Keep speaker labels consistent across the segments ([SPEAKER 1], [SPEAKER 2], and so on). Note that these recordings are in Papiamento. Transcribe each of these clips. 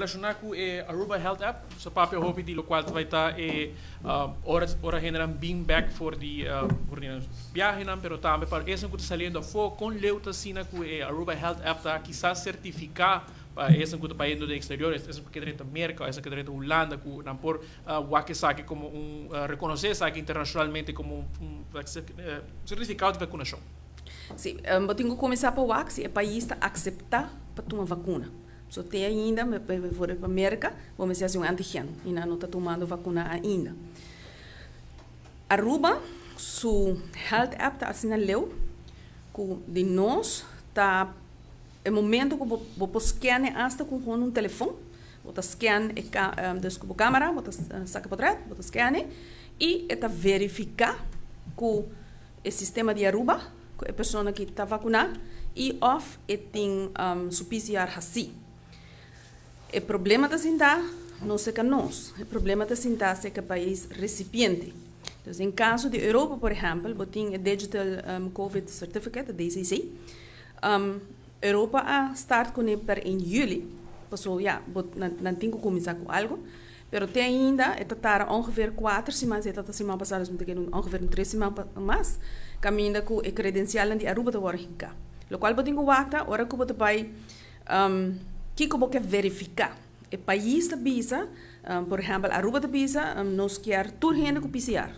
[SPEAKER 1] Relashoná ku e Aruba Health App, so papia hopi di lokual ta bai ta e ora ora hendenan bin bek for di for di nan biahenan, pero tambe pa esnan ku ta saliendo afó, kon leu ta asina ku e Aruba Health App ta kisas sertifiká pa esnan ku ta bayendo den eksterior, esnan ku ke drenta Merka o esnan ku ke drenta Hulanda ku nan por wak esaki komo un rekonosé esaki internashonalmente komo un sertifikado di vakunashon?
[SPEAKER 2] Si, bo tin ku kuminsá pa wak si e pais ta akseptá pa tuma vakuna. So te ainda, bijvoorbeeld pa Merka, bo mester hasi un antigen y nan no ta tumando vacuna ainda. Aruba su health app ta asina leu cu di nos ta e momento cu bo bo por scan e hasta cu gewoon un telefon, bo ta scan e dus cu bo camera bo ta saca potret, bo ta scan e y e ta verifica cu e sistema di Aruba ku e persona ki ta vakuná i òf e tin su PCR hasí. E problema ta sintá no serka nos, e problema ta sintá serka pais resipiente. Entonces den kaso di Europa por ehèmpel bo tin e Digital Covid Certificate, DCC. Europa a start kuné per 1 juli, pasobra ya bo nan tin ku kuminsá ku algu. Pero te ainda e ta tarda ongeveer kuater siman, si e ta siman pasá dus mi ta kere ongeveer un tres siman mas, kaminda ku e kredensialnan di Aruba ta wòrdu hinká. Lokual bo tin ku wak ta ora ku bo ta bai kiko bo ke verifiká. E pais ta bisa, por ehèmpel Aruba ta bisa nos kier tur hende ku PCR.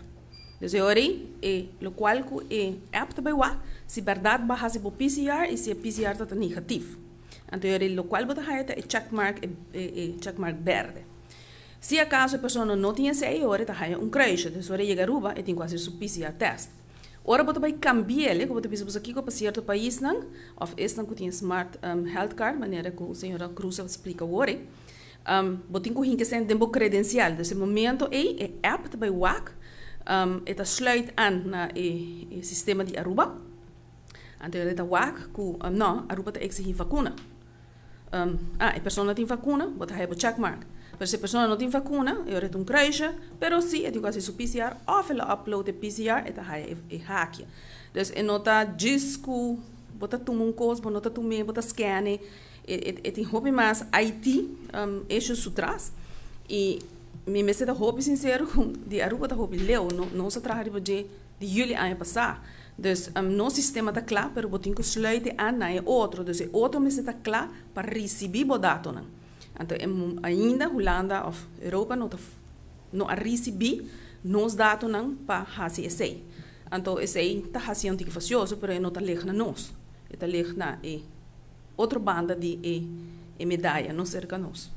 [SPEAKER 2] Dus e ora ei e lokual ku e app ta bai wak si bèrdat bo a hasi bo PCR i si e PCR ta ta negatif. Anto e lokual bo ta haya ta e checkmark, e checkmark berde. Si akaso e persona no tin esei, e ora e ta haya un kruisje. Dus ora e yega Aruba, e tin ku hasi su PCR test. Ora bo ta bai kambi'el, ku bo ta bisa bo sa kiko pa sierto paisnan, òf esnan ku tin e smart health card, manera ku señora Cruz a splika awor ei, bo tin ku hinka esei den bo kredensial. Dus e momento ei e app ta bai wak, e ta sluit an na e sistema di Aruba. Anto e ta wak ku no, Aruba ta eksihí vakuna. Ah, e persona tin vakuna, bo ta haya bo checkmark. Pero si e persona no tin vakuna, e ora e ta un kruisje, pero si e tin ku hasi su PCR òf el a upload e PCR, e ta haya e hakje. Dus e no ta djis ku bo ta tuma un kos, bo no ta tum'é, bo ta scan e. E tin hopi mas IT issues su tras. I mi mester ta hopi sinsero ku di Aruba ta hopi leu. Nos a traha riba dje di juli aña pasá. Dus nos sistema ta kla, pero bo tin ku sluit e an na e otro. Dus e otro mester ta kla pa risibí bo datonan. Anto e ainda Hulanda òf Europa no ta no a risibí nos datonan pa hasi esei. Anto esei ta hasi un tiki fasioso, pero e no ta lig na nos. E ta lig na e otro banda di e e medaya, no serka nos.